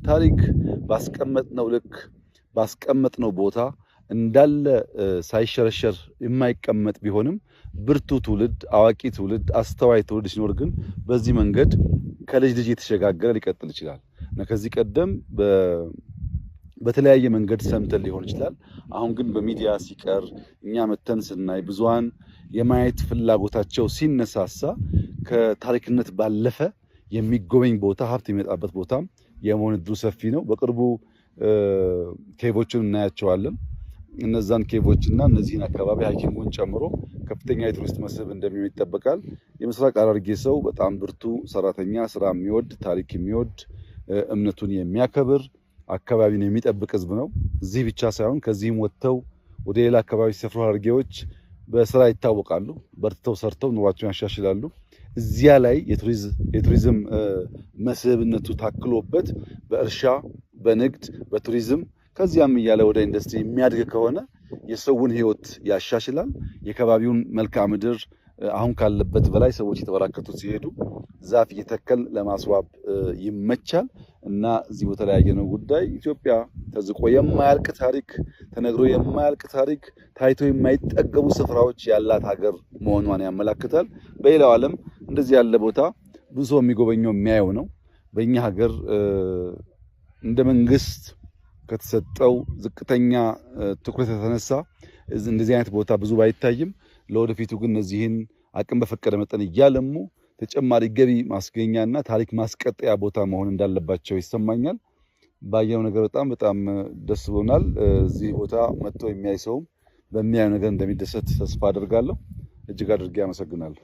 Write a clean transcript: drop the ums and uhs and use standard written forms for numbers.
ታሪክ ባስቀመጥነው ልክ ባስቀመጥነው ቦታ እንዳለ ሳይሸረሸር የማይቀመጥ ቢሆንም ብርቱ ትውልድ፣ አዋቂ ትውልድ፣ አስተዋይ ትውልድ ሲኖር ግን በዚህ መንገድ ከልጅ ልጅ የተሸጋገረ ሊቀጥል ይችላል እና ከዚህ ቀደም በተለያየ መንገድ ሰምተን ሊሆን ይችላል። አሁን ግን በሚዲያ ሲቀር እኛ መተን ስናይ ብዙሃን የማየት ፍላጎታቸው ሲነሳሳ ከታሪክነት ባለፈ የሚጎበኝ ቦታ ሀብት የሚመጣበት ቦታም የመሆን እድሉ ሰፊ ነው። በቅርቡ cave ኦችን እናያቸዋለን። እነዛን cave ኦች እና እነዚህን አካባቢ hiking ኡን ጨምሮ ከፍተኛ የቱሪስት መስህብ እንደሚሆን ይጠበቃል። የምስራቅ ሐረርጌ ሰው በጣም ብርቱ ሰራተኛ፣ ስራ የሚወድ፣ ታሪክ የሚወድ፣ እምነቱን የሚያከብር፣ አካባቢን የሚጠብቅ ህዝብ ነው። እዚህ ብቻ ሳይሆን ከዚህም ወጥተው ወደ ሌላ አካባቢ ሲሰፍሩ ሐረርጌዎች በስራ ይታወቃሉ። በርትተው ሰርተው ኑሯቸውን ያሻሽላሉ። እዚያ ላይ የቱሪዝም መስህብነቱ ታክሎበት በእርሻ፣ በንግድ፣ በቱሪዝም ከዚያም እያለ ወደ ኢንዱስትሪ የሚያድግ ከሆነ የሰውን ህይወት ያሻሽላል። የከባቢውን መልክዓ ምድር አሁን ካለበት በላይ ሰዎች የተበራከቱ ሲሄዱ ዛፍ እየተከል ለማስዋብ ይመቻል እና እዚህ ቦታ ላይ ያየነው ጉዳይ ኢትዮጵያ ተዝቆ የማያልቅ ታሪክ፣ ተነግሮ የማያልቅ ታሪክ፣ ታይቶ የማይጠገቡ ስፍራዎች ያላት ሀገር መሆኗን ያመላክታል። በሌላው ዓለም እንደዚህ ያለ ቦታ ብዙ ሰው የሚጎበኘው የሚያየው ነው። በእኛ ሀገር እንደ መንግስት ከተሰጠው ዝቅተኛ ትኩረት የተነሳ እንደዚህ አይነት ቦታ ብዙ ባይታይም ለወደፊቱ ግን እነዚህን አቅም በፈቀደ መጠን እያለሙ ተጨማሪ ገቢ ማስገኛና ታሪክ ማስቀጠያ ቦታ መሆን እንዳለባቸው ይሰማኛል። ባየው ነገር በጣም በጣም ደስ ብሎናል። እዚህ ቦታ መጥቶ የሚያይ ሰውም በሚያየው ነገር እንደሚደሰት ተስፋ አድርጋለሁ። እጅግ አድርጌ አመሰግናለሁ።